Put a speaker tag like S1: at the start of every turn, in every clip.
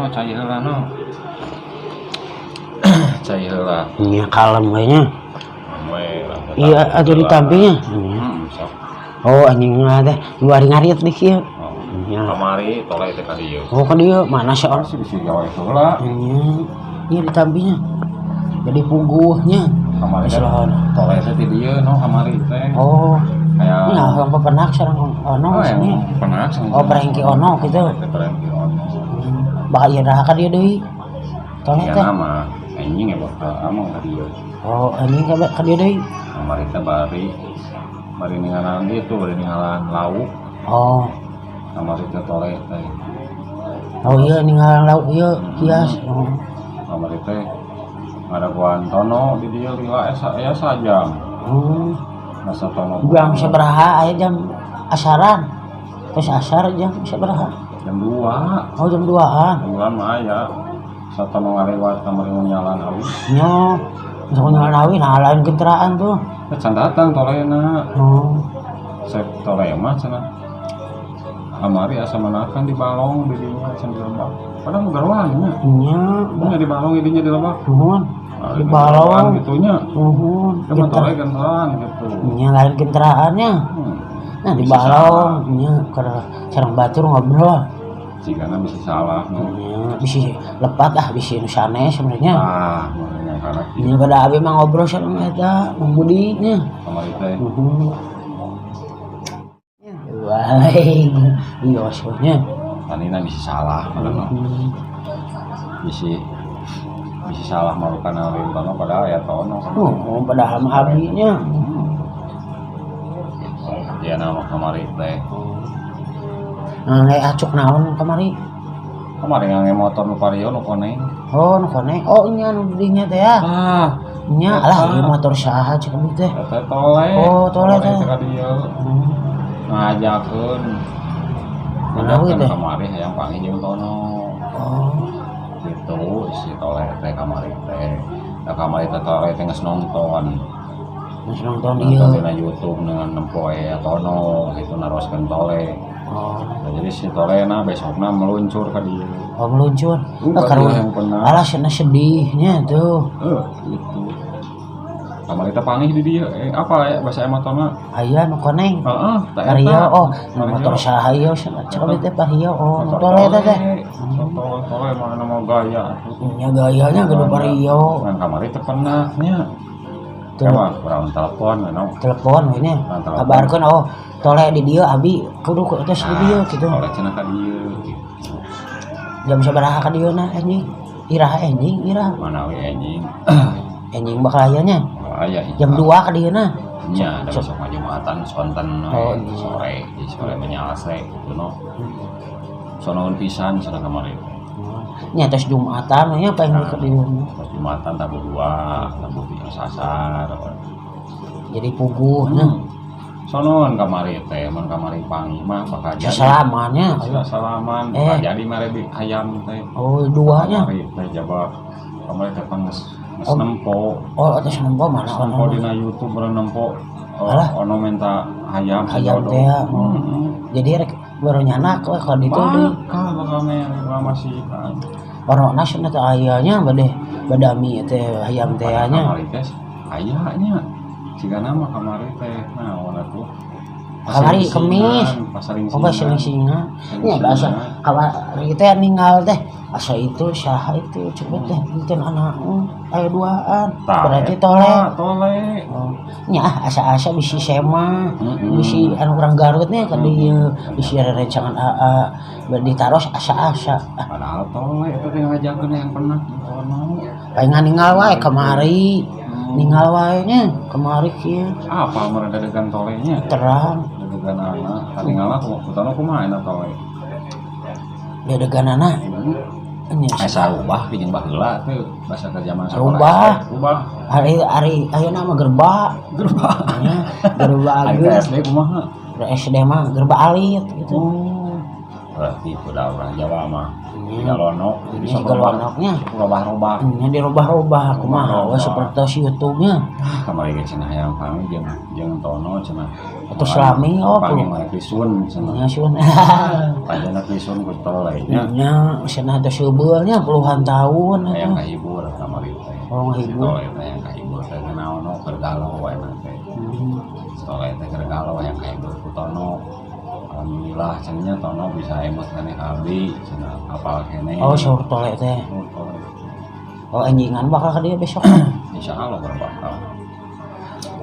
S1: No, cai heula, no. Cai heula.
S2: Nya, kalem kayaknya.
S1: We lah.
S2: Iya, atuh ditampinya. Nya.
S1: Sok.
S2: Oh, anjing lah teh. Nu bari ngarit di kieu.
S1: Oh.
S2: Nya.
S1: Kamari toleh teh ka dieu.
S2: Oh, ka dieu mana sih orang?
S1: Pasti bisi gawe heula.
S2: Nya. Iya, ditampinya. Jadi puguhnya.
S1: Kamari teh
S2: Selahan.
S1: Toleh teh ti dieu, no, kamari teh.
S2: Oh,
S1: Kayak
S2: ini yang pepenak sareng ono
S1: Oh,
S2: sini.
S1: yang penak.
S2: Oh, Prengki Ono gitu.
S1: Teh Prengki Ono.
S2: Bakal ieu ka dieu deui. Toleh
S1: Ya
S2: teh.
S1: Nama anjing ya bakal among ka dieu.
S2: Oh, anjing ka dieu deui.
S1: Kamari teh bari bari ningalan itu, bari ningalan lauk.
S2: Oh.
S1: Kamari teh toleh teh.
S2: Oh iya, ninggalan lauk ieu kias. Oh.
S1: Kamari teh ngadaguan tono di dieu lila esa ya sajam. Masa tono.
S2: Jam sabaraha aya jam asaran? Terus asar jam sabaraha?
S1: Jam 2.
S2: Oh, jam 2-an.
S1: Jam 2 mah aya. Satono ngalewat kamari nyalan awi.
S2: Nyo, misalnya nyalan awi, nah lain kendaraan tuh.
S1: Eh, can datang tolehna.
S2: Oh.
S1: Sek toleh mah cenah. Kamari asa menakan di balong di dinya can di lebak. Padahal garwan nya.
S2: Nya,
S1: Nya di balong idinya di lebak.
S2: Nuhun.
S1: Nah,
S2: Di balong.
S1: Gitunya.
S2: Nuhun.
S1: Cuma toleh genteran gitu.
S2: Nya, lain kendaraannya. Nah, di
S1: Bisa
S2: balong, nya keur sareng batur ngobrol.
S1: Jigana bisa salah, no.
S2: Nya, bisi lepat ah, bisi nu sanes sebenarnya.
S1: Ah, makanya karena
S2: Nya pada abi mah ngobrol sareng eta Mang Budi nya.
S1: Kamari teh.
S2: Nuhun. Wah, iya nya.
S1: Tanina bisa salah, padahal no. Bisi bisa salah marukan lain tono, padahal ya tono.
S2: Oh, padahal mah abi nya.
S1: Gitu. Dia nama kamari teh.
S2: Nah, kayak acuk naon kamari?
S1: Kamari ngange motor nu Vario nu koneng.
S2: Oh, nu koneng. Oh, nya nu dinya teh ya.
S1: Ah,
S2: Nya alah, ieu motor saha cek abi teh.
S1: Eta toleh.
S2: Oh, toleh teh.
S1: Teh ka dieu. Ngajakeun.
S2: Manawi
S1: Ngajakeun
S2: teh?
S1: Kamari hayang panggih jeung tono.
S2: Oh,
S1: Gitu si toleh teh kamari teh. Nah, kamari teh toleh teh geus nonton.
S2: Geus nonton ieu.
S1: Nonton dina YouTube dengan nempo ya tono gitu, naroskeun toleh.
S2: Oh,
S1: Nah, jadi si toleh na besokna meluncur ka dieu.
S2: Oh, meluncur. Oh,
S1: Ka
S2: karunya.
S1: dieu yang pernah.
S2: Alah, cenah sedihnya tuh.
S1: Eh, gitu. Kamari teh panggih di dieu. Eh, apa ya bahasa emotona?
S2: Aya nu koneng.
S1: Heeh, tah eta.
S2: Vario, oh, nu
S1: Vario.
S2: motor saha ieu cenah cek abi teh Vario. Oh, nu
S1: Motor
S2: toleh teh teh.
S1: Toleh, toleh mana mau gaya tuh.
S2: Nya gayanya gede Vario.
S1: Ngan kamari teh pernah nya.
S2: Tuh.
S1: Coba kurang telepon no.
S2: Telepon ini.
S1: Nah, telepon.
S2: Kabarkeun, oh, toleh di dieu, abi kudu ku tos di dieu gitu.
S1: Toleh cenah ka dieu gitu.
S2: Jam sabaraha ka dieu na anjing? Iraha anjing, iraha?
S1: Manawi anjing.
S2: Anjing bakal aya nya.
S1: Aya.
S2: Jam 2 ka dieu na.
S1: Nya, ada besok mah Jumatan sonten we,
S2: Oh, iya.
S1: sore, di sore menyalase gitu no. Sonoun pisan cenah kamari.
S2: Nya tos Jumatan nya pengen ke dieu.
S1: Terus Jumatan tabuh dua, tabuh tiga sasar.
S2: Jadi puguh nya.
S1: Sonon kamari teh, mun kamari panggih mah bakal jadi.
S2: Sesalamannya.
S1: Salaman,
S2: Eh.
S1: bakal jadi mere di ayam teh.
S2: Oh, duanya.
S1: Kamari teh jaba kamari teh pan geus geus
S2: Oh.
S1: nempo.
S2: Oh, atas nempo mana?
S1: Geus nempo dina YouTube baru nempo. Oh,
S2: Alah.
S1: ono minta hayam
S2: Hayam
S1: sajodo.
S2: teh ya.
S1: Heeh.
S2: Jadi rek baru nyanak we ka ditu deui.
S1: Bakal bakal mere masih kan.
S2: Orangna cenah teh aya nya bade badami teh hayam teh nya.
S1: Kamari teh aya nya. Jigana mah kamari teh naon atuh?
S2: Kamari Kemis.
S1: Pasar.
S2: Oh, bahasa singa. Nya bahasa kamari teh ninggal teh asa itu saha itu cepet teh itu anak aya duaan. Berarti toleh.
S1: Toleh.
S2: Oh, nya ah, asa-asa bisi sema, bisi anu urang Garut nya ka dieu, bisi rerencangan AA, bari ditaros asa-asa. Ah,
S1: Padahal toleh itu teh ngajakeun yang pernah ono.
S2: Palingan ninggal wae kamari. Ninggal wae nya kamari kieu.
S1: Apa meureun dedegan tolehnya?
S2: Terang.
S1: Dedegan anak, katinggalan aku kutano kumaha eta toleh.
S2: Dedeganana nya.
S1: Asa rubah jeung baheula teu bahasa ke zaman sekolah.
S2: Rubah.
S1: SD. Rubah.
S2: Ari ari ayeuna mah gerba.
S1: Gerba.
S2: Nya, gerba
S1: Ari
S2: ageung.
S1: SD kumaha?
S2: Da SD mah gerba alit gitu.
S1: Oh. Berarti udah orang Jawa mah.
S2: Nya.
S1: Jiga lono, jadi
S2: Nya
S1: sok
S2: jiga lonoknya.
S1: Robah-robah.
S2: Nya dirobah-robah kumaha we
S1: Robah.
S2: Seperti YouTube-nya.
S1: Ah, kamari ge cenah yang panggil jeung jeung Tono cenah.
S2: Atau selami, oh,
S1: Panggil
S2: perlu.
S1: mah Krisun cenah.
S2: Nya sun.
S1: Pajana Krisun ku tole nya.
S2: Nya cenah teh seubeulnya puluhan tahun
S1: Hayang
S2: atuh.
S1: Kahibur kamari teh.
S2: Oh,
S1: Si
S2: ngahibur.
S1: Tole teh yang kahibur teh naon no keur galau wae mah teh. Si Tole teh keur galau hayang kahibur ku Tono. Alhamdulillah cenah Tono bisa emot keneh ka abdi cenah apal keneh.
S2: Oh, saur Tole teh.
S1: Saur Tole.
S2: Oh, anjingan bakal ka dieu besok.
S1: Insya Allah bakal.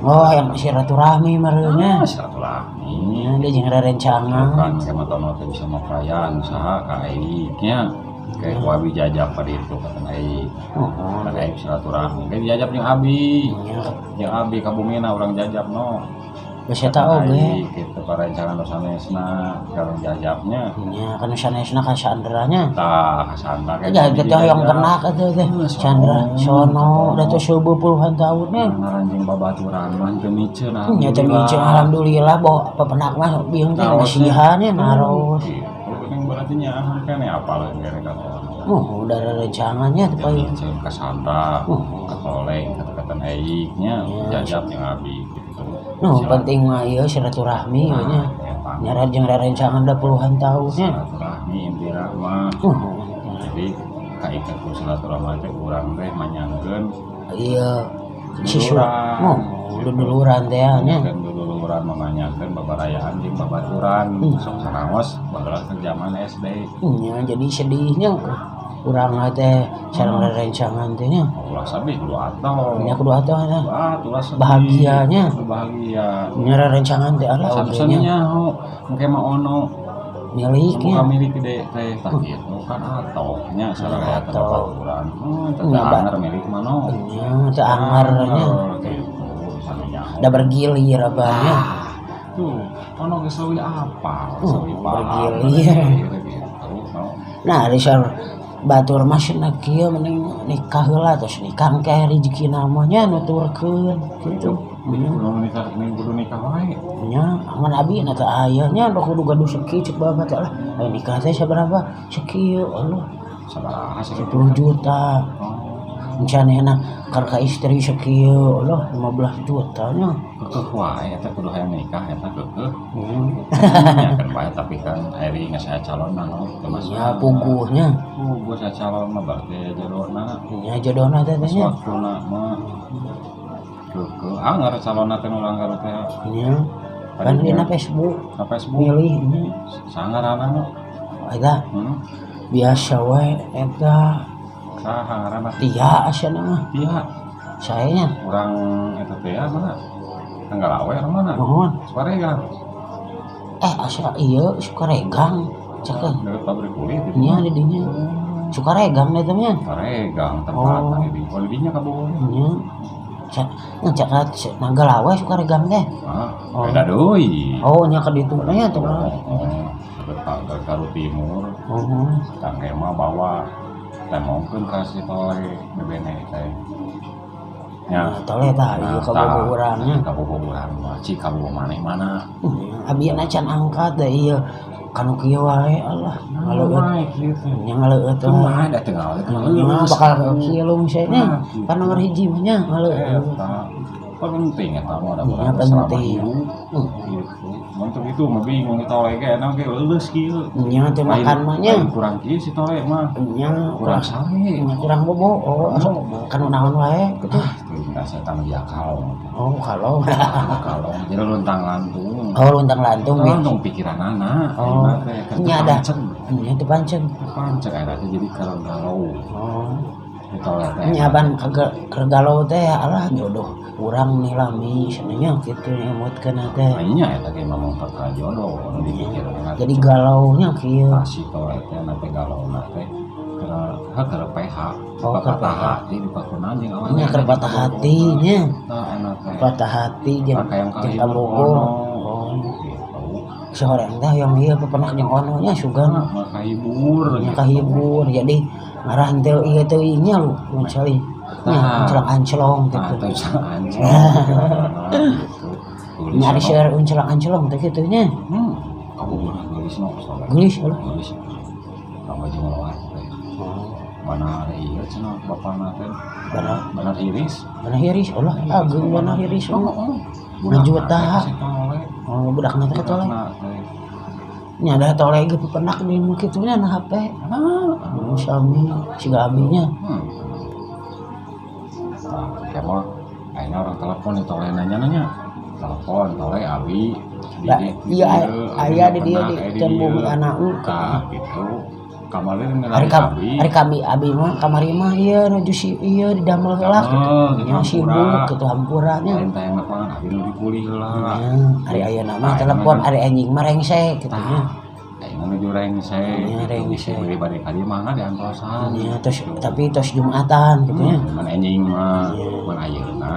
S2: Oh, yang silaturahmi merenya.
S1: Ah, silaturahmi.
S2: Nya dia jeung rerencangan.
S1: Kan kema Tono teh bisa maprayan saha ka Aik nya. Kayak ku abi jajab pada itu kata Aik.
S2: Oh,
S1: Kan Aik silaturahmi. Kayak dijajab jeung abi.
S2: nya
S1: Jeung abi ka bumina urang jajab no.
S2: geus eta oge.
S1: Aik gitu parencangan nu sanesna kalau jajabnya.
S2: Nya kan sanesna ka Sandranya.
S1: Tah kasanta kayak
S2: Ya gitu yang pernah atuh teh. Sandra sono da teh seubeul puluhan tahun nya.
S1: Ngaranjing babaturan mah teu miceun.
S2: Nya teh miceun alhamdulillah bawa pepenak mah biung teh masihan nya naros.
S1: Gitu yang berarti nyaahan keneh apal kene ka Tono.
S2: Oh, udah rencangannya teh
S1: Teu
S2: paling.
S1: miceun ka Sandra, ka Tole, kata-kata Aik nya jajab jeung abi gitu.
S2: Nu penting mah ieu silaturahmi we nya.
S1: Eta.
S2: Nya jeung rerencangan da puluhan tahun nya.
S1: Silaturahmi intina mah. Jadi kaiket ku silaturahmi teh urang teh manyangkeun
S2: Iya si
S1: Duluran.
S2: Oh, duluran teh nya.
S1: Manyangkeun dululuran, mamanyangkeun babarayaan jeung babaturan sok sanaos baheula teh zaman SD.
S2: Nya jadi sedihnya urang teh sareng rerencangan teh nya.
S1: Ulah sedih kudu atuh.
S2: Nya kudu atuh nya.
S1: Ah, ulah sedih.
S2: Bahagianya.
S1: Kudu bahagia.
S2: Nya rerencangan teh ala oge
S1: Samson
S2: nya.
S1: nyaho engke mah ono
S2: Miliknya.
S1: muka milik gede teh tah kitu kan atoh nya sararea teh
S2: Atoh.
S1: babaturan. Teh
S2: Nya, Ba.
S1: anger milik mah no.
S2: Nya teu anger nya.
S1: Gitu sana nyaho.
S2: Da bergilir abahnya.
S1: Tuh, ono geus leuwih apal, geus leuwih paham.
S2: Bergilir.
S1: Gitu, no.
S2: Nah, ari saur batur mah cenah kieu mending nikah heula terus nikah engke rezekina mah nya nuturkeun gitu.
S1: Kudu nikah, mending kudu nikah wae.
S2: Nya aman abi na teh aya nya nu kudu gaduh sakieu cek bapak teh lah. Ayo nikah teh sabaraha? Sakieu Allah.
S1: Sabaraha sakitu?
S2: 10 juta.
S1: Oh,
S2: Rencanana keur ka istri sakieu Allah 15 juta nya.
S1: Keukeuh wae eta kudu hayang nikah eta keukeuh. Ya kan bae tapi kan ari geus aya calonna no, teu
S2: Nya
S1: masalah.
S2: puguhnya.
S1: Puguh aya calon mah berarti jodohna.
S2: Nya jodohna teh teh
S1: Geus
S2: nya.
S1: waktuna mah keukeuh anger calonna teh nu urang Garut teh.
S2: Nya. Kan dina Facebook
S1: Ka Facebook
S2: milih nya.
S1: Saha ngaranna no?
S2: Eta biasa we eta.
S1: Saha ngaranna?
S2: Tia asana mah.
S1: Tia.
S2: Sayanya.
S1: Urang eta teh ya mana? Anggalawe urang mana?
S2: Nuhun.
S1: Sukaregang.
S2: Eh asa ieu Sukaregang cek.
S1: Deket pabrik kulit itu.
S2: Nya di dinya. Sukaregang eta nya.
S1: Sukaregang tempat
S2: Oh.
S1: di oh di dinya ka Bogor.
S2: Nya. Cek nya cek Nanggalawe Sukaregang teh.
S1: Ah,
S2: Oh.
S1: beda deui.
S2: Oh nya ka ditu nya teh.
S1: Oh, deket Garut Timur.
S2: Oh.
S1: Kang Ema bawa temongkeun ka si Tole bebene teh. Nya.
S2: Nah, tole tah ieu ka Bogor urang nya.
S1: Ka Bogor urang mah cik ka Bogor maneh mana?
S2: Abi na can angkat da ieu kanu kieu wae Allah ngaleueut.
S1: Wae kieu teh.
S2: Nya ngaleueut
S1: Teu mah da teu ngaleueut.
S2: Nya bakal kieu lungse nya.
S1: Nah, gitu.
S2: Pan nomor hiji mah nya ngaleueut.
S1: Eta penting eta mah da
S2: Nya
S1: urang teh selama
S2: penting.
S1: hidup. Gitu. Mun teu kitu mah bingung si Tole ge enak ge leuleus kieu.
S2: Nya teh makan mah nya.
S1: Lain kurang kieu si Tole mah.
S2: Nya
S1: Kurang
S2: kurang
S1: sare.
S2: nya kurang bobo. Oh, asa kanu naon wae gitu.
S1: Ah, teu rasa tang dia kalong.
S2: Oh, kalau.
S1: Kalong jadi luntang lantung.
S2: Oh, luntang lantung ya.
S1: Lantung pikiran anak.
S2: Oh, nya ada. Nya teu pancen.
S1: Pancen eta teh jadi kalau galau.
S2: Oh.
S1: Si Tole teh.
S2: Nya ban keur galau teh alah jodoh urang nih lami cenah kitu nyemutkeun teh.
S1: Nya eta ge ngomong perkara jodoh anu dipikirkeun.
S2: Jadi galaunya kieu.
S1: Si Tole teh na teh galauna teh keur heuh keur PH.
S2: Oh, keur
S1: patah
S2: PH.
S1: hati dipakunan jeung awewe.
S2: Nya keur patah hati nya.
S1: Tah enak teh.
S2: Patah hati jeung
S1: Kakayang
S2: jeung
S1: kahibur
S2: kabogo.
S1: ono.
S2: Oh.
S1: Gitu.
S2: Si horeng teh yang ieu pepenak jeung ono nya sugan.
S1: Mah kahibur
S2: Nya
S1: gitu.
S2: kahibur jadi ngarah teu ieu teu ieu nya lu mun cali. Nya
S1: Tah.
S2: anclong-anclong
S1: Nah,
S2: gitu.
S1: teu anclong gitu.
S2: Nya ari seueur anclong-anclong teh kitu nya.
S1: Kabogoh Geulis no soalnya.
S2: Geulis ulah.
S1: Geulis. Urang Bojong Loa teh.
S2: Oh,
S1: Mana ieu cenah bapana teh.
S2: Bana
S1: Benar hiris.
S2: Bana hiris ulah ageung bana hiris.
S1: Oh,
S2: Oh,
S1: oh.
S2: Juta.
S1: Si tole.
S2: Oh, budakna teh tole.
S1: Budakna teh.
S2: Nya ada tole ge pepenak di nu kitu nya na HP.
S1: Nah,
S2: Oh, sami siga abinya.
S1: Nah, kayak mah akhirnya urang telepon nih tole nanya-nanya. Telepon tole abi di
S2: Lah,
S1: di
S2: iya
S1: dieu, abi
S2: aya di dieu
S1: pernah
S2: di
S1: aya di
S2: can
S1: dieu.
S2: bumi anak
S1: Tah, gitu. Kamari
S2: Hari
S1: ngenali
S2: kam
S1: abi.
S2: hari kami abi mah kamari mah ieu nuju si ieu didamel heula gitu.
S1: Damel, gitu,
S2: Nya sibuk
S1: hampura.
S2: gitu hampura nya.
S1: Lain teh lapangan abi nu dipulih heula.
S2: Nya ari ayeuna mah
S1: Nah,
S2: telepon
S1: ayeuna
S2: ari anjing mah rengsek gitu nya.
S1: Ayeuna nuju rengsek.
S2: Nya rengsek.
S1: Beli bade ka dieu mangga diantosan.
S2: Nya terus tapi tos Jumatan gitu nya.
S1: Mun anjing mah
S2: Iya.
S1: mun ayeuna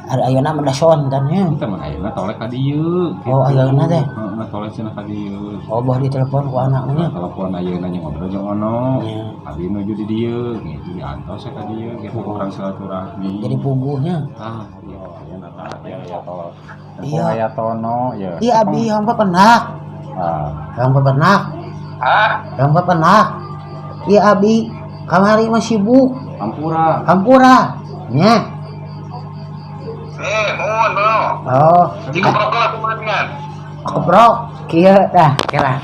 S2: Ari ayeuna mah da sonten nya.
S1: teh mun ayeuna tole ka dieu gitu.
S2: Oh, ayeuna teh.
S1: Heeh, tole cenah ka dieu.
S2: Oh, boh ditelepon ku anaknya.
S1: Nah, telepon ayeuna nya ngobrol jeung ono.
S2: Nya.
S1: Abi nuju di dieu gitu diantos ka dieu gitu urang silaturahmi.
S2: Jadi puguhnya.
S1: Ah, iya ayeuna tah ya ya tol.
S2: Iya.
S1: Aya tono ya.
S2: Iya abi hampa penak.
S1: Ah,
S2: Hampa penak.
S3: Hah?
S2: Hampa penak. Iya abi kamari mah sibuk.
S1: Hampura.
S2: Hampura. Nya.
S3: Eh, mohon bro.
S2: Oh,
S3: Jika prokol aku makan.
S2: keprok kieu tah kira.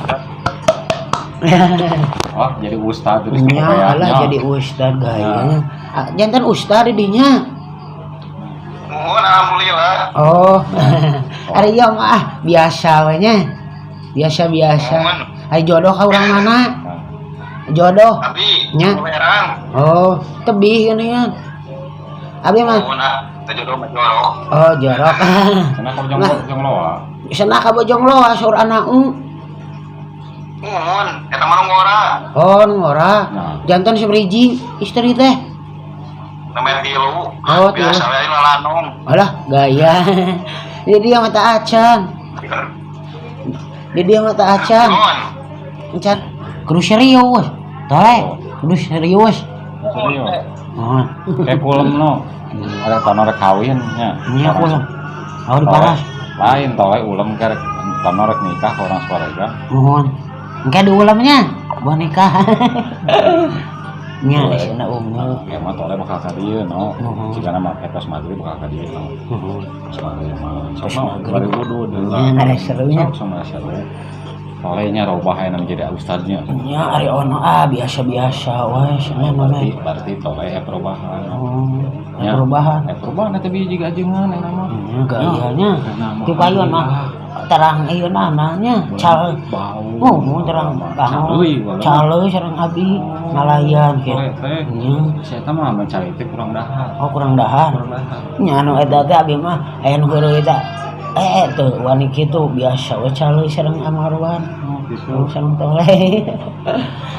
S1: Oh, jadi ustad terus
S2: Nya alah
S1: kayaknya.
S2: jadi ustad gayanya. Ah, jantan ustad di dinya.
S3: Mohon alhamdulillah.
S2: Oh. Ari ieu mah ah, biasa we nya. Biasa-biasa.
S3: Mohon.
S2: Ari jodoh ka urang mana?
S1: Nah,
S2: Jodoh.
S3: Abi,
S2: Nya.
S3: belerang.
S2: Oh, tebih ini kan. Abi mah
S3: Mohon ah, teu jodoh mah jorok.
S2: oh jorok.
S1: cenah ka Bojong
S2: Nah.
S1: Bojong Loa.
S2: Cenah ka Bojong Loa saur anakmu.
S3: Mohon, eta mah nu ngora.
S2: Oh, nu ngora.
S1: Nah.
S2: Jantan sabriji istri teh.
S3: Namanya tilu.
S2: Oh, tilu.
S3: Biasa we lalanong.
S2: Alah, gaya. Di dia mata acan. Di dia mata acan.
S3: Mohon.
S2: Encan kudu serius. Tole, kudu serius.
S1: Serius.
S2: Oh,
S1: Kayak kulem no. Ada tono rek kawin nya.
S2: nya kulem. Oh, di paras.
S1: Lain tole ulem ke rek tono rek nikah ke orang Suarega.
S2: Mohon. Engke diulamnya. Buah nikah. Nya cenah umur.
S1: Ya mah tole bakal ka dieu no.
S2: Nuhun.
S1: Jigana mah tos maghrib bakal ka dieu no.
S2: Nuhun.
S1: Tos maghrib mah.
S2: Tos
S1: Sok no,
S2: maghrib.
S1: 2022
S2: Nya ada serunya.
S1: Sok sama seru. Tolenya robah aya menjadi ustadnya.
S2: Nya ari ono ah biasa-biasa we cenah
S1: Berarti
S2: namanya.
S1: berarti tole aya perubahan.
S2: Oh,
S1: Ya.
S2: perubahan.
S1: Eh perubahan eta bi juga ajengan eta mah.
S2: Nya gayanya.
S1: Nah,
S2: Ti payun mah terang ieu nanya cal
S1: bau.
S2: oh mau terang bangun
S1: Caleuy wala.
S2: caleuy sareng abi ngalayan kieu.
S1: Tole teh.
S2: Nya
S1: Si eta mah mencari teh kurang dahar.
S2: oh kurang dahar.
S1: Kurang dahar.
S2: Nya anu eta teh abi mah aya nu heureuy teh eh teu wani kitu biasa we caleuy sareng amarwan.
S1: Oh gitu.
S2: Oh, sareng tole.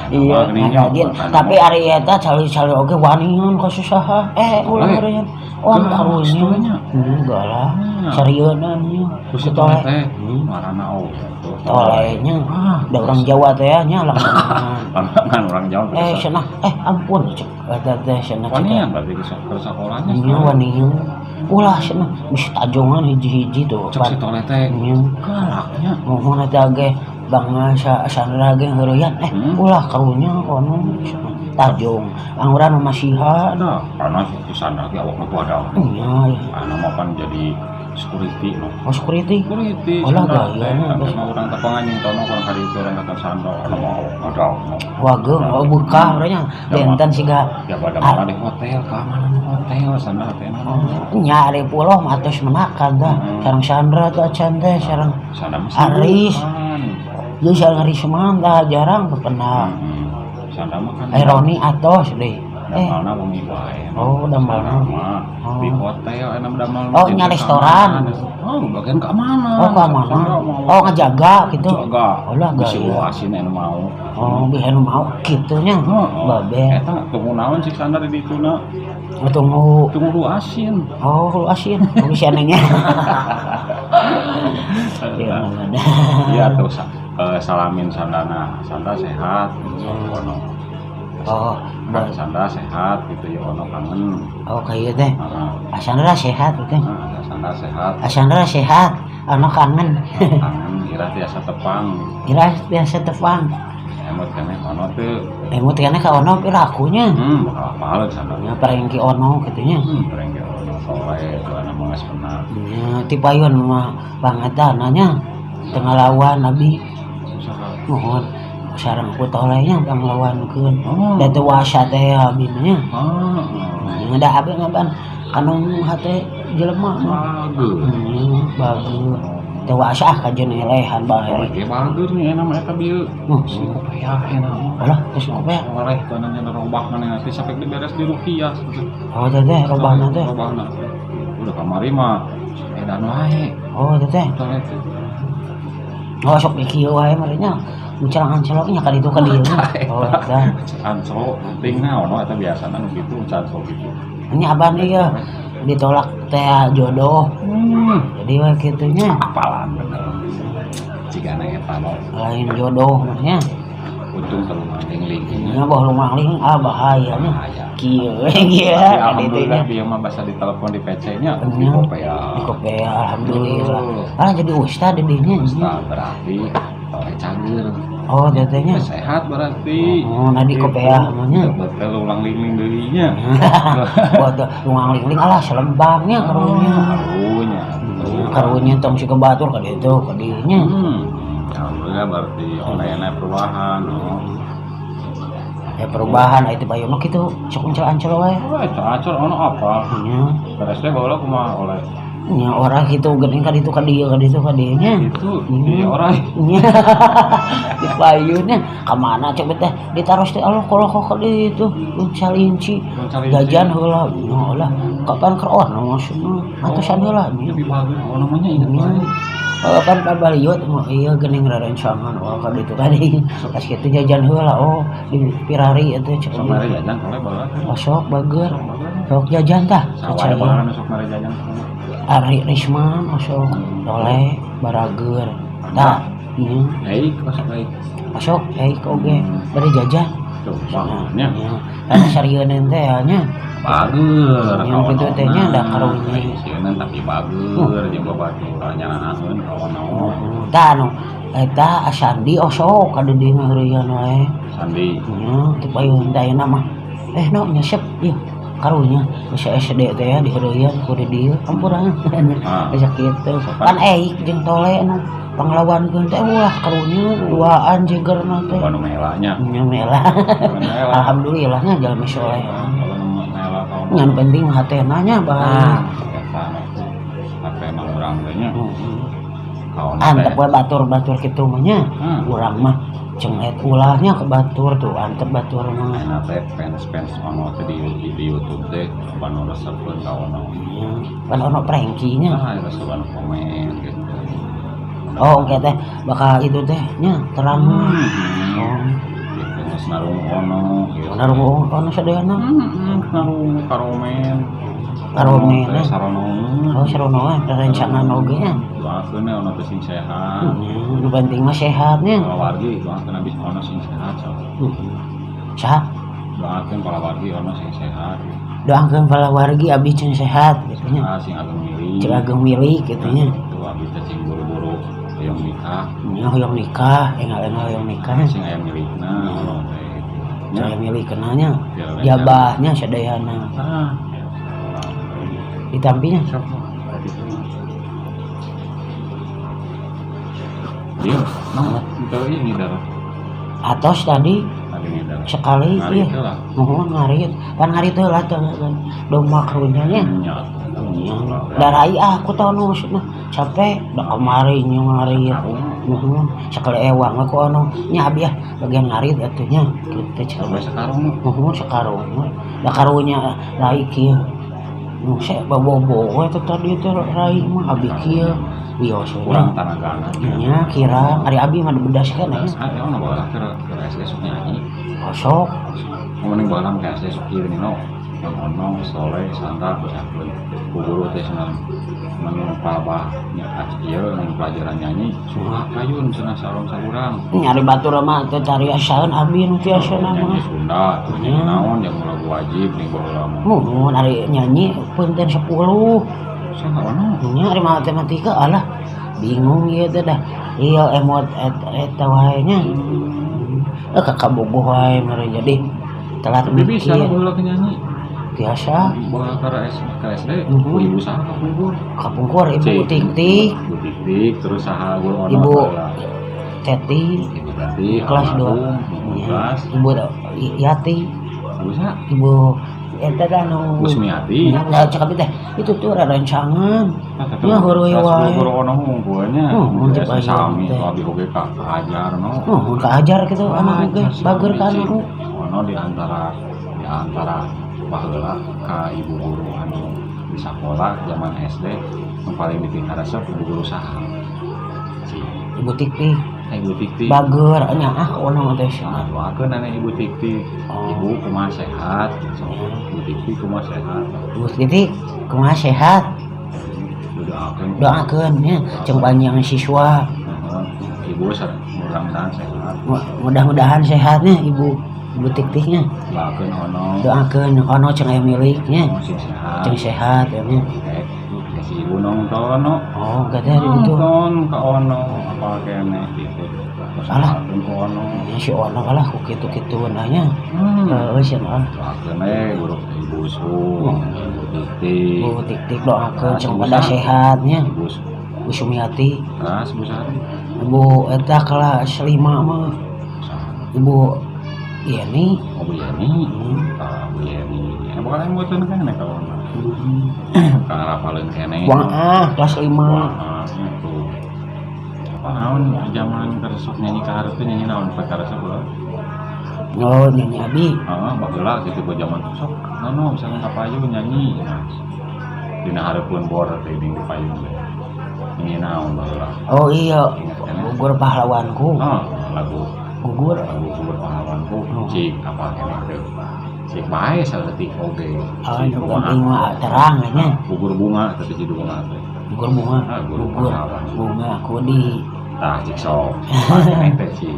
S2: Iya,
S1: Mah geuning
S2: rajin. Tapi ari eta caleuy-caleuy oge wanian ka saha. Eh, ulah
S1: Tole.
S2: meureun. Oh,
S1: Galak,
S2: karunya.
S1: tolenya.
S2: Enggak lah.
S1: Hmm.
S2: Serieunan nya.
S1: Terus si
S2: Tole.
S1: tole teh marana oh.
S2: Tolenya.
S1: Ah,
S2: Da orang Jawa teh ya nya langan.
S1: Langan orang Jawa
S2: Eh,
S1: biasa.
S2: cenah eh ampun cek eta teh cenah cek.
S1: Wanian berarti ke sekolahnya.
S2: Nya wanian. Ulah cenah geus tajongan hiji-hiji tuh.
S1: Cek si tole teh
S2: Nya.
S1: galaknya.
S2: Mohon eta ge Bang sa Sandra ge heureyan eh ulah karunya kono cenah. Tajong angguran masihan.
S1: Ada karena si Sandra ge awakna badak.
S2: Nya
S1: Karena mau kan jadi security no.
S2: oh security.
S1: Security.
S2: Ulah
S1: Sandra teh.
S2: gayanya,
S1: Kan
S2: terus.
S1: mah urang teh panganjing tono kurang kali itu urang kata Sandra anu mau awak badak. No.
S2: Wageung oh bekah urangnya benten siga
S1: Ya pada mana di hotel, keamanan hotel Sandra teh.
S2: nya ari puloh mah atos menakan tah. Sareng Sandra teh acan teh sareng
S1: Sandra mah
S2: Aris.
S1: sibukan.
S2: Jeung sareng Risman tah jarang bepenang.
S1: Sandra mah kan
S2: Eh Roni atos deui. Eh
S1: damalna wengi wae.
S2: oh damalna.
S1: Sandra mah di hotel enak damal.
S2: Oh, nya restoran.
S1: Oh, bagian keamanan.
S2: Oh keamanan.
S1: Sandra mah
S2: Oh ngejaga gitu.
S1: Jaga.
S2: Ulah
S1: Bisi
S2: gaya.
S1: ulah asin anu mau.
S2: Oh bisa nu mau kitu nya.
S1: Heeh.
S2: Babe.
S1: Eta tunggu naon cik Sandra di ditu na.
S2: Tunggu.
S1: Tunggu lu asin.
S2: Oh lu asin. Tunggu si anehnya. Iya,
S1: Iya tuh salamin Sandana. Sandra sehat gitu ono.
S2: Oh,
S1: Kan Sandra sehat gitu ya ono kangen.
S2: oh kayak teh.
S1: Heeh.
S2: Sandra sehat gitu.
S1: Heeh, Sandra sehat.
S2: Sandra sehat. Ano kangen.
S1: Kangen ya Ira tiasa tepang.
S2: Ira biasa tepang.
S1: Emot keneh ono teu.
S2: Emot keneh ka ono pirakunya.
S1: Bakal apaleun sana.
S2: Nya parengki ono kitu nya.
S1: Parengki ono soleh tuana mah geus benar.
S2: Nya ti payun mah pangatana nya. Teu ngalawan abi. Mohon sareng ku tolehnya panglawankeun. Da teu wasa teh abi mah nya.
S1: Heeh.
S2: Da abi mah ban kanu hate jelema mah.
S1: Bagus.
S2: Bagus. Teu wasa ah kajeun elehan bae.
S1: Oke, bagus nih enak mah eta bieu. Si kopeah enak mah.
S2: Alah, geus kopeah.
S1: Oleh tuana nya robah maneh nanti sampai diberes di rukiah.
S2: Oh, teh teh robahna teh.
S1: Robahna. Udah kamari mah edan wae.
S2: Oh, teh teh.
S1: Toleh teh.
S2: Oh, sok di kieu wae meureun nya. Mucelang anceloknya ka ditu ka dieu. Oh, teh.
S1: Ancol penting naon eta biasana nu kitu ancol gitu.
S2: Ini abang ieu ditolak teh jodoh. Jadi we kitu nya.
S1: Apalan bener. Cigana eta no.
S2: Lain jodoh mah nya.
S1: Untung kalau maling-lingnya.
S2: Nya boh lumangling ah bahaya nya. Kieu kieu.
S1: Alhamdulillah bieu mah basa ditelepon di PC nya di Kopea.
S2: Di Kopea alhamdulillah. Ah jadi ustad di dinya.
S1: Ustad berarti toleh cager.
S2: Oh, tetehnya
S1: sehat berarti.
S2: Oh, nah di Kopea mah nya.
S1: Betul ulang ling-ling deui nya.
S2: Buat ulang ling-ling alah selembangnya karunya.
S1: Karunya.
S2: Karunya tong si kebatur ka ditu ka dieu nya.
S1: Alhamdulillah berarti olehna perubahan.
S2: Ya perubahan itu bayu mah kitu sok ancel-ancel wae.
S1: Oh, ancel ono apa?
S2: Nya.
S1: Beres teh baheula kumaha oleh?
S2: Nya orang kitu geuning ka ditu ka dieu ka ditu ka dieu nya.
S1: Itu di orang.
S2: Nya. Di payunnya ka mana cek teh ditaros teh Allah kolok ka ditu salinci. Jajan heula nya lah. Kapan keur ono maksudna atusan heula nya.
S1: Lebih bagus ono mah nya inget wae.
S2: Oh kan pabaliut mah ieu geuning rerencangan oh ka ditu tadi. Pas kitu jajan heula oh di Pirari eta cek.
S1: Sok mere jajan toleh baheula.
S2: Oh sok bager. Sok jajan tah.
S1: Sawah baheula sok mere jajan.
S2: Ari Risman osok toleh barager. Tah.
S1: Baik, osok baik.
S2: Osok baik oge bari jajan.
S1: Tuh, nya.
S2: Kana sarieun teh nya.
S1: Bager.
S2: Yang kitu teh nya da karunya.
S1: Sieun tapi bager jeung babaturan nyanaeun ka ono.
S2: Tah anu eta Sandi osok ka di dieu heureuyan wae.
S1: Sandi.
S2: Nya teu payun teh ayeuna mah. No nyesep ieu. Karunya geus SD teh ya diheureuyeuan ku di dieu ampura. Geus kitu. Pan eik jeung tole nu panglawankeun teh ulah karunya duaan jegerna teh.
S1: Anu mela nya.
S2: Nya mela. Alhamdulillah nya jalmi soleh.
S1: Nya
S2: nu penting mah hatena nya bahaya.
S1: Eta hatena urang teh nya.
S2: Antep we batur-batur kitu mah nya. Urang mah cenget ulahnya ke batur tuh antep batur mah.
S1: Enak teh fans-fans ono teh di YouTube teh ban resepeun ka ono.
S2: Ban ono prengkinya.
S1: Ah, resepan komen gitu.
S2: Oh, oke teh bakal itu teh nya terang. Oh.
S1: Gitu geus narung ono gitu.
S2: Narung ono sadayana.
S1: Heeh, narung karomen.
S2: Karomen.
S1: Sarono.
S2: Oh, sarono rerencangan oge nya.
S1: Doakeun ono teh sing sehat.
S2: Nu penting mah sehat nya.
S1: Palawargi doakeun abis ono sing sehat sok.
S2: Saha?
S1: Doakeun palawargi ono sing sehat.
S2: Doakeun palawargi abis sing sehat gitu nya.
S1: Sing ageng milik.
S2: Cing ageng milik gitu nya.
S1: Tuh abis teh sing buru-buru hoyong nikah.
S2: Nya hoyong nikah, engal-engal hoyong nikah.
S1: Sing aya milikna ono teh gitu.
S2: Sing aya milikna nya. Jabahnya sadayana.
S1: Tah.
S2: Ditampinya.
S1: Sok. Iya, nah, itu ini darah.
S2: Atos tadi sekali iya. Mohon ngarit. Pan ngarit heula teh domba karunya nya. Darai ah aku tahu nu maksudna capek da kamari nya ngarit. Mohon sekali ewang we ku anu nya abi ah bagian ngarit atuh nya kitu
S1: Sampai sekarang
S2: mohon sekarung we. Da karunya rai kieu. Nu saya babobo we teh tadi teh rai mah abi kieu. Wios we.
S1: Kurang tanagana.
S2: Nya kira ari abi mah dibedas kan nya.
S1: Ah, ono baheula keur SD sok nyanyi.
S2: Sok.
S1: Mending baheula ka SD sok kieu no. Ono soleh Sandra besakeun ku guru teh cenah menu palabah nya ieu pelajaran nyanyi suka kayun cenah sarong saurang.
S2: Nyari batur mah teh cari asaeun abi nu tiasa mah.
S1: Nyanyi Sunda tuh nyanyi naon yang lagu wajib ning baheula mah.
S2: Mun ari nyanyi punten 10.
S1: Saha ono?
S2: Nya ari matematika alah Bingung ieu teh dah. Iya emot eta wae nya. Kakak bogoh wae meureun jadi telat
S1: Tapi bisa
S2: mikir.
S1: Baheula nyanyi.
S2: Biasa.
S1: Baheula ka SD, ku ibu saha kapungkur?
S2: Kapungkur ibu Tik-tik.
S1: Ibu Tik-tik terus saha guru ono
S2: Ibu
S1: baheula?
S2: Teti.
S1: Ibu Teti,
S2: kelas 2.
S1: Almarhum, ibu kelas.
S2: Ibu Yati.
S1: Ibu saha?
S2: Ibu eta teh anu
S1: Bu Sumiati.
S2: Nah, cakap teh itu tuh rancangan.
S1: Nah,
S2: Ya, heureui wae.
S1: Guru ono hungkulnya.
S2: Mun teu payu
S1: sami
S2: teh.
S1: Abi oge ka ajar no.
S2: Oh, ka ajar gitu anak oge, bager ka anak.
S1: Ono di antara baheula ka ibu guru anu di sakola zaman SD nu paling dipikaresep ibu guru saha? Si
S2: Ibu Tik-tik.
S1: Ibu Tik-tik.
S2: Bager nya ah ono teh.
S1: Nah, doakeun ane Ibu Tik-tik.
S2: Oh.
S1: Ibu kumaha sehat? So, Ibu Tik-tik kumaha sehat?
S2: Ibu Tik-tik kumaha sehat?
S1: Doakeun.
S2: Doakeun nya jeung panjang siswa.
S1: Nuhun. Ibu mudah-mudahan sehat.
S2: Mudah-mudahan sehatnya Ibu Ibu Tik-tiknya.
S1: Doakeun ono.
S2: Doakeun ono jeung aya miliknya.
S1: Oh, sing sehat.
S2: Jeung sehat ya nya.
S1: Ya, si ibu nonton no.
S2: Oh, kata gitu.
S1: Nonton ke ono apa kene gitu. Terus
S2: Alah.
S1: doakeun ke ono.
S2: Ya, si ono lah ku kitu-kitu nanya. Heeh, si ono.
S1: Doakeun we guru Ibu Su, Ibu Tik-tik.
S2: Ibu Tik-tik doakeun jeung
S1: Ibu
S2: pada
S1: Sa.
S2: sehatnya.
S1: Ibu Su.
S2: Bu Sumiati.
S1: Terus Bu Sari.
S2: Ibu eta kelas 5 mah.
S1: Saha?
S2: Ibu Yeni.
S1: Oh, Bu Yeni. Ah, Bu Yeni. Ya bukan yang buatun kene ka ono. Kang rapaleun kene.
S2: Buang ah kelas 5.
S1: Wah, itu. Apa naon zaman karesep nyanyi ka hareup teh nyanyi naon pak karesep ulah?
S2: Oh, nyanyi abi.
S1: Heeh, baheula gitu gua zaman sok. Nono misalnya ka payun nyanyi. Nah, dina hareupeun bor teh di payun teh. Nyanyi naon baheula?
S2: Oh iya,
S1: Ingat kan?
S2: Gugur pahlawanku.
S1: Oh, lagu
S2: Gugur.
S1: Lagu gugur pahlawanku.
S2: Oh.
S1: Cik apa kene teh? Cik bae saeutik oge.
S2: Oh,
S1: Cik
S2: nu
S1: kumaha?
S2: penting mah terang nya.
S1: Gugur bunga teh judulna teh.
S2: Gugur bunga.
S1: Ah, gugur
S2: Gugur
S1: pahlawan.
S2: bunga aku di
S1: Tah cik sok. Apa kene teh cik?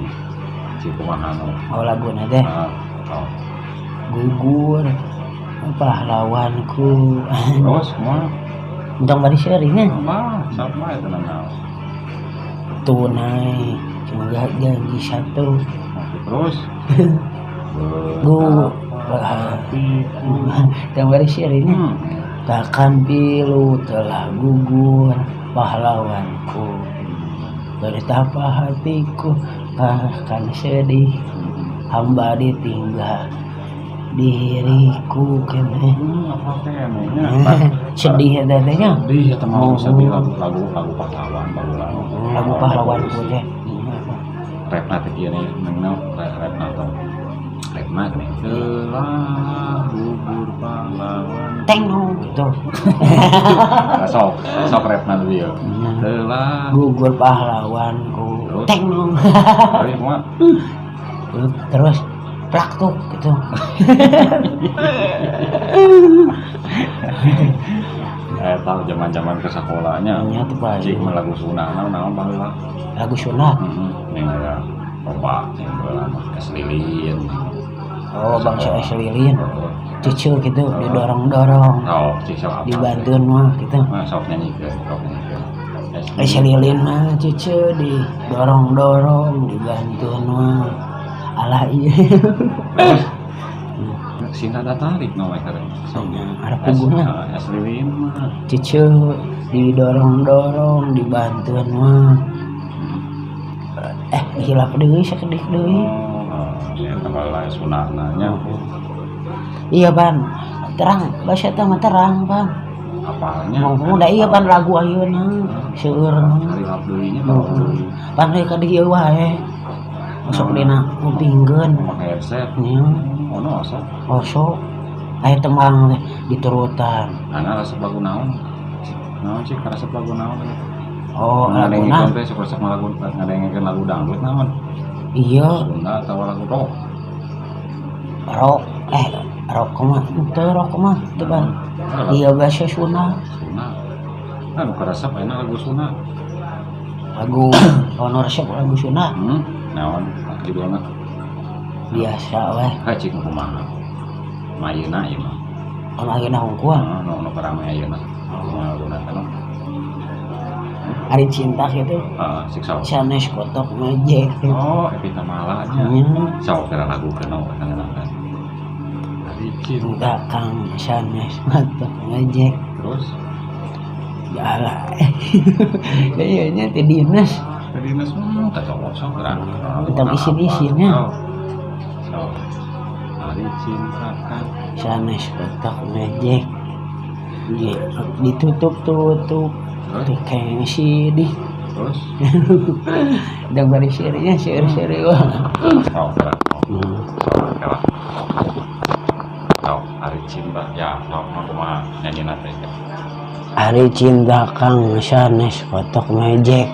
S1: Cik kumaha nu?
S2: Oh, laguna teh.
S1: Ah, oh.
S2: Gugur pahlawanku.
S1: Terus kumaha?
S2: Entong bari seuri nya.
S1: Mah, sok bae tenang naon.
S2: Tunai semoga janji satu.
S1: Oke, terus.
S2: Gu
S1: Betapa hatiku.
S2: Entong bari seuri nya. Takkan pilu telah gugur pahlawanku. Betapa hatiku akan sedih hamba ditinggal diriku kene.
S1: Apa kene nya?
S2: Sedih eta teh nya.
S1: Sedih eta mah
S2: Oh.
S1: sedih lagu lagu lagu pahlawan baheula.
S2: Lagu pahlawanku teh.
S1: Repna teh kieu nih, nengna repna teh. Repna gini. Telah gugur pahlawan.
S2: Teng no gitu.
S1: Nah, sok, sok repna dulu ya. Telah
S2: Gugur pahlawanku.
S1: Terus?
S2: Teng no.
S1: Terus kumaha?
S2: Terus plak tuh gitu.
S1: Tahu zaman-zaman ke sekolahnya.
S2: Nya tuh Pak.
S1: Cik mah lagu Sunda naon naon baheula.
S2: Lagu Sunda.
S1: Heeh, ning aya loba sing baheula mah es lilin.
S2: Oh, bangsa es lilin. Cucu gitu didorong-dorong.
S1: Oh, cik sok apa?
S2: Dibantuin mah gitu.
S1: Mah sok nyanyikeun, sok nyanyikeun.
S2: Es lilin mah cucu didorong-dorong, dibantuin mah. Alah iya.
S1: Terus sing rada tarik no we kare. Sok.
S2: Ada puguhna.
S1: Es lilin mah.
S2: Cucu didorong-dorong, dibantuin mah. Hilap deui sakedik deui.
S1: Oh, eta baheula Sundana nya.
S2: Iya, Ban. Terang, bahasa eta mah terang, Ban.
S1: Apalnya?
S2: Mau da iya pan lagu ayeuna, seueurna.
S1: Hilap deui nya kalau deui.
S2: Pan deui ka dieu wae. Masuk dina ngupingkeun.
S1: Make headset.
S2: Nya,
S1: Ono osok.
S2: osok. Aya tembang teh diturutan.
S1: Ana resep lagu naon? Naon sih karesep lagu naon?
S2: Oh, laguna.
S1: Ngadengekeun teh sok resep lagu ngadengekeun lagu dangdut naon?
S2: Iya,
S1: Sunda atawa lagu rock?
S2: Rock rock mah teu rock mah teu Ban.
S1: Ah, lagu
S2: Iya bahasa Sunda.
S1: Sunda. Kan karesep ayeuna lagu Sunda.
S2: Lagu ono resep lagu Sunda
S1: Naon judulna?
S2: Biasa weh.
S1: Ha cik kumaha? Mayeuna ieu mah.
S2: Ono ayeuna hungkul.
S1: Heeh, nu nu rame ayeuna. Kumaha laguna teh no?
S2: Ari cinta gitu.
S1: Heeh, siksa.
S2: Sanes kotok ngejek gitu.
S1: Oh, Evita Mala nya.
S2: Nya.
S1: Sok kira lagu kena kana. Ari cinta.
S2: Cinta kang sanes kotok ngejek.
S1: Terus
S2: Jalan. Iya nya ti dinas.
S1: ke dinas mah tak cowok sok kira.
S2: Tentang isin-isinnya.
S1: Sok. Ari cinta kan
S2: Sanes kotok ngejek. Ditutup-tutup.
S1: Terus
S2: Tuh kayak sidih.
S1: terus
S2: Dan bari sirinya siri-siri wah.
S1: sok kira. Sok kira. Sok ari cinta ya sok mah kumaha nyanyi teh.
S2: Ari cinta kang sanes kotok ngejek.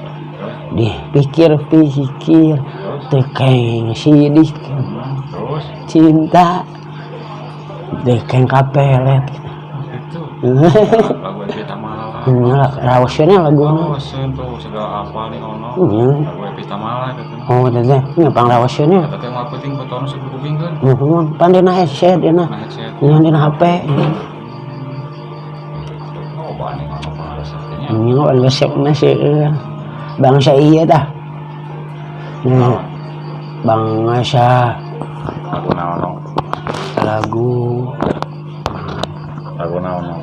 S2: Dipikir-pikir
S1: Terus
S2: teu keng sidih
S1: terus
S2: cinta teu keng kapelet.
S1: itu lagu Evita Mala.
S2: Rawasnya lagu
S1: Oh, tuh segala apa nih ono.
S2: Nya.
S1: Lagu Evita Mala itu tuh.
S2: Oh teh nya pangrawasnya.
S1: Eta teh moal penting botol nu kupingkeun.
S2: Nuhun pan dina headset dina.
S1: Nah, headset.
S2: Nya dina HP.
S1: Oh, nih ono pangaresep teh nya.
S2: Nya resepna sih bangsa iya tah. Nah, bangsa
S1: Lagu naon no?
S2: lagu
S1: Lagu naon no?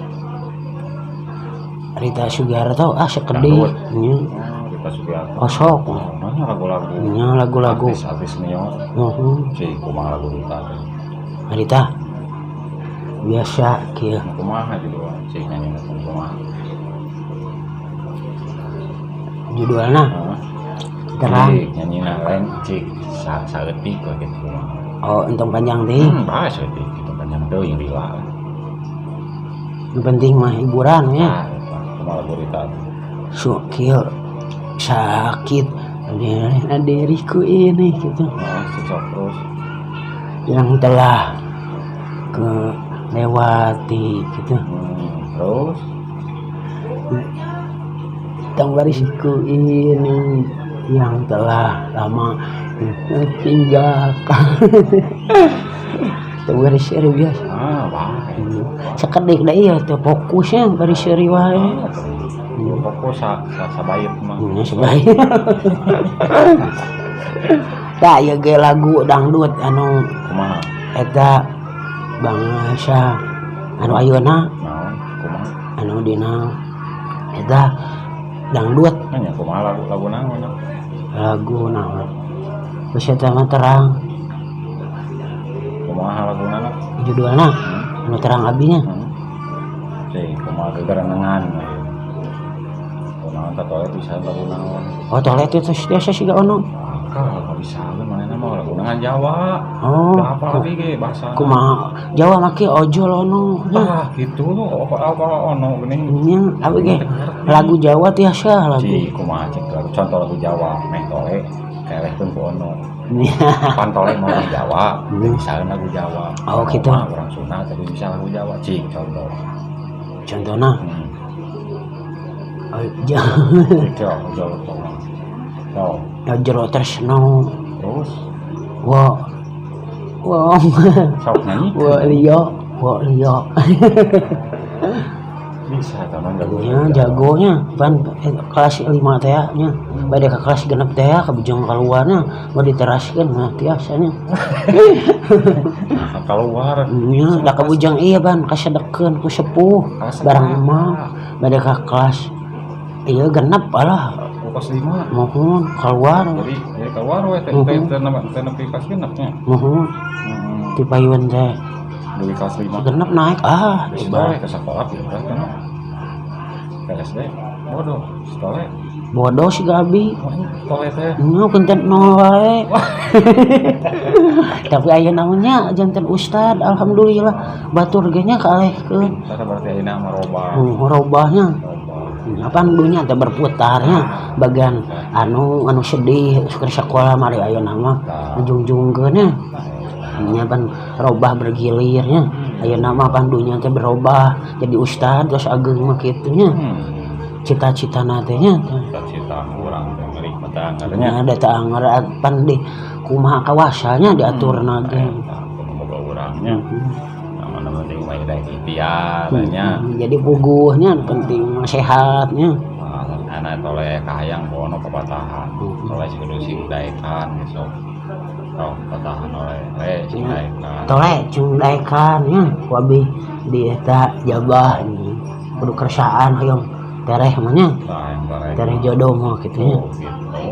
S2: Rita Sugiarto ah sekedih.
S1: Dangdut.
S2: Nya
S1: Oh, Rita Sugiarto.
S2: osok.
S1: Mana lagu-lagu
S2: Nya lagu-lagu.
S1: artis-artis senior.
S2: Nuhun
S1: Cih, kumaha lagu Rita teh?
S2: Rita biasa kieu.
S1: Kumaha judulna? Cih nyanyi teh kumaha?
S2: Judulna
S1: Heeh.
S2: terang.
S1: Cik, nyanyina lain cik sa saeutik we kitu kumaha.
S2: Oh, entong panjang teh.
S1: Bae saeutik kitu panjang teuing lila.
S2: Yang penting mah hiburan ya.
S1: Nah, eta kumaha lagu Rita teh?
S2: Su kieu sakit diriku ini gitu
S1: Heeh, cocok terus.
S2: yang telah kelewati gitu.
S1: Terus
S2: Tentang barisku ini yang telah lama tinggalkan. Tong baris seuri biasa.
S1: Ah, bae.
S2: Sekedik da ieu teh fokusnya baris seuri wae.
S1: Fokus sa sa sabait mah.
S2: Nya sebaik. Tah ieu ge lagu dangdut anu
S1: Kumaha?
S2: Eta bangsa anu ayeuna
S1: Naon? Kumaha?
S2: Anu dina eta dangdut.
S1: Nanya kumaha lagu lagu naon nya?
S2: Lagu naon geus eta mah terang.
S1: Kumaha laguna na?
S2: Judulna anu terang abinya.
S1: Cih, kumaha gegerenengan. Kunaon teh toilet bisa lagu naon?
S2: Oh, toilet itu biasa siga ono.
S1: Kalau bisa manehna mah lagu naon Jawa.
S2: Oh,
S1: Apa lagi ge bahasa?
S2: Kumaha Jawa make ojol ono nya.
S1: Ah, gitu tuh apa apa ono geuning.
S2: Nya abi ge lagu Jawa tiasa lagu.
S1: Cih, kumaha cik lagu contoh lagu Jawa meh tole kelehkeun ku ono. Pan tole mau lagu Jawa, bisa lagu Jawa.
S2: Oh, gitu.
S1: Mah orang Sunda tapi bisa lagu Jawa, cik contoh.
S2: Contohna oh,
S1: Cik jauh jauh. So,
S2: jero tresno
S1: terus
S2: wo wo
S1: sok nyanyi.
S2: Wo liyo wo liyo.
S1: Bisa teman jago.
S2: Nya jagonya pan kelas 5 teh nya bade ka kelas 6 teh ka bujang kaluarna mau diteraskeun mah tiasanya.
S1: Nah, keluar.
S2: Nya da ka bujang iya ban kasedekeun ku sepuh bareng emak bade ka kelas ieu genep alah.
S1: Kelas 5.
S2: Mohon keluar.
S1: Jadi keluar we teh teh teh teh nepi kelas genep nya.
S2: Mohon ti payun teh.
S1: Dari kelas 5.
S2: Genep naik ah.
S1: Geus tole ke sekolah pinter kan. Ke SD bodoh, tole.
S2: Bodoh si Gabi.
S1: Tole teh.
S2: Nya konten nol wae. Tapi aya naonnya janten ustad alhamdulillah batur ge nya kalehkeun.
S1: Tah berarti ayeuna mah robah.
S2: Robahnya. Apaan dunya teh berputarnya bagian anu anu sedih keur sekolah mari ayeuna mah jungjungkeun nya. Nya pan robah bergilirnya. Ayeuna mah pan dunya teh berubah jadi ustad terus ageung mah kitu nya. Cita-citana teh nya.
S1: Cita-cita urang teh merik mah teh anggar nya.
S2: Nya da teh anggar pan di kumaha kawasanya diaturna ge.
S1: Kumaha boga urang nya. Mana penting mah da ikhtiar nya.
S2: Jadi puguhnya penting mah sehatnya.
S1: Karena tole kahayang kono papatahan. Tole kudu sing daekan besok. Oh, papatahan oleh le sing daekan.
S2: Tole cung daekan nya ku abi di eta jabah kudu kersaan hoyong tereh mah nya.
S1: Tah,
S2: tereh jodoh mah kitu nya.
S1: Oh, gitu.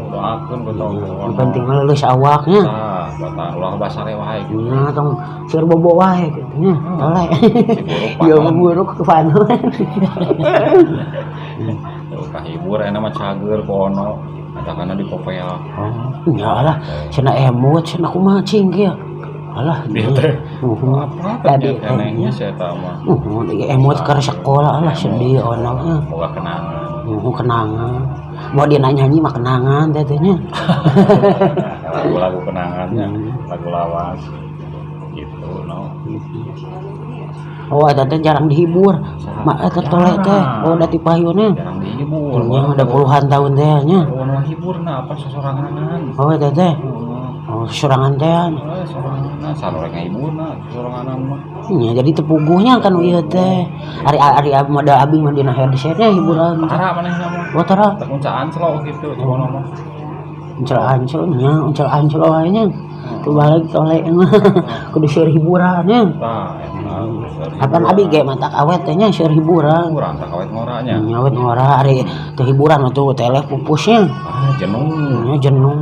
S1: Doakeun ku tong.
S2: Yang penting mah leuleus awaknya.
S1: Tah, patah ulah basare wae gitu.
S2: Nya tong seur bobo wae kitu nya. Tole.
S1: Si buruk
S2: Ya
S1: panon.
S2: buruk panon.
S1: Tuh kahibur enak mah cager ku ono. Katakanna di popea.
S2: Oh, nya lah cenah emut cenah kumaha cing kieu. Alah,
S1: Dia teh.
S2: Nuhun.
S1: Apa
S2: Tadi
S1: kenehnya saya tahu mah.
S2: Nuhun emut keur sekolah alah sedih ono nya.
S1: Boga kenangan.
S2: Nuhun kenangan. Mau dia nyanyi mah kenangan teh teh nya.
S1: Lagu-lagu kenangannya, lagu lawas. Gitu, no.
S2: Oh, eta teh jarang dihibur. Mak eta tole teh, oh da ti payunna.
S1: Jarang dihibur.
S2: Nya udah puluhan tahun teh nya.
S1: Oh, nu hiburna apa sosoranganan.
S2: Oh, eta teh. Oh, sorangan teh.
S1: Eh, soranganan, saroreng ngahiburna, soranganan mah.
S2: Nya jadi tepuguhnya kan ieu teh. Ari ari modal abi mah dina headsetnya hiburan.
S1: Tara manehna mah.
S2: Oh, tara.
S1: Teu uncaan celo gitu, coba mah.
S2: Uncel ancel nya, uncel ancel wae nya. Tuh balik tole mah. Kudu seueur hiburan nya.
S1: Tah, eta.
S2: Kapan abi ge matak awet teh nya seueur hiburan.
S1: Hiburan tak awet ngoranya.
S2: Nya awet ngora ari teu hiburan mah tuh teleh pupusnya.
S1: Ah, jenuh.
S2: Nya jenuh.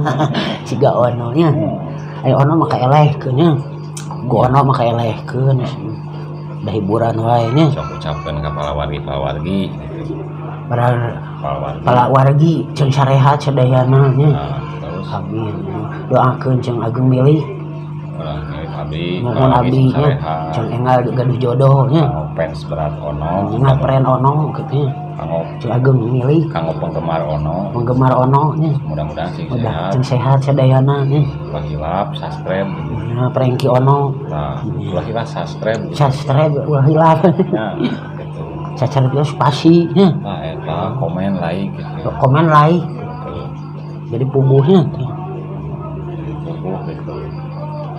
S2: Siga ono nya. Aya ono mah kaelehkeun nya. Ku ono mah kaelehkeun. Da hiburan wae nya.
S1: Sok ucapkeun ka palawargi-palawargi gitu.
S2: Padahal
S1: Palawargi.
S2: palawargi jeung sarehat sadayana nya.
S1: Nah, terus
S2: Amin. Doakeun jeung ageng milik.
S1: Ulah milik abdi,
S2: Mohon
S1: palawargi
S2: abdi
S1: sing
S2: nya
S1: sarehat.
S2: jeung enggal gaduh jodoh nya.
S1: Kanggo fans berat ono.
S2: Ngapren ono kitu nya.
S1: Kanggo
S2: Jeung ageng milik
S1: kanggo penggemar ono.
S2: Penggemar ono nya.
S1: Mudah-mudahan sing
S2: Udah
S1: sehat.
S2: jeung sehat sadayana nya.
S1: Ulah hilap subscribe gitu.
S2: Nah, prengki ono.
S1: Nah, ulah hilap subscribe gitu.
S2: Subscribe ulah hilap.
S1: Nah, gitu.
S2: Subscribe itu spasi nya.
S1: Nah, eta komen like gitu.
S2: Komen like.
S1: Gitu.
S2: Jadi puguhnya.
S1: Jadi puguh gitu.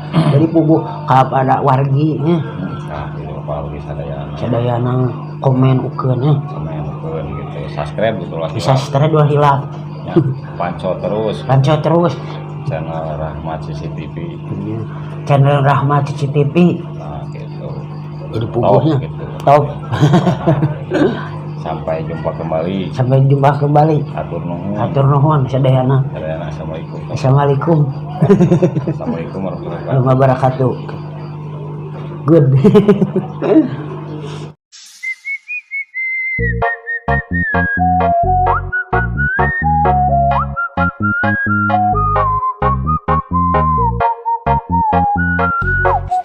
S2: Jadi puguh kepada wargi nya.
S1: Nah, gitu palawargi sadayana.
S2: Sadayana komen ukeun nya.
S1: Komen ukeun gitu. Subscribe gitu lah.
S2: Bisa subscribe ulah hilap.
S1: Ya, panco terus.
S2: Panco terus.
S1: Channel Rahmat CCTV.
S2: Channel Rahmat CCTV.
S1: Nah, gitu.
S2: Jadi puguhnya.
S1: Top, gitu.
S2: Top.
S1: Sampai jumpa kembali.
S2: Sampai jumpa kembali.
S1: Atur nuhun.
S2: Atur nuhun sadayana.
S1: Sadayana assalamualaikum.
S2: Assalamualaikum.
S1: Assalamualaikum warahmatullahi
S2: wabarakatuh. Good.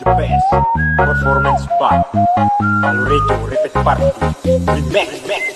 S4: The best performance by Palurejo Repeat Party Remix.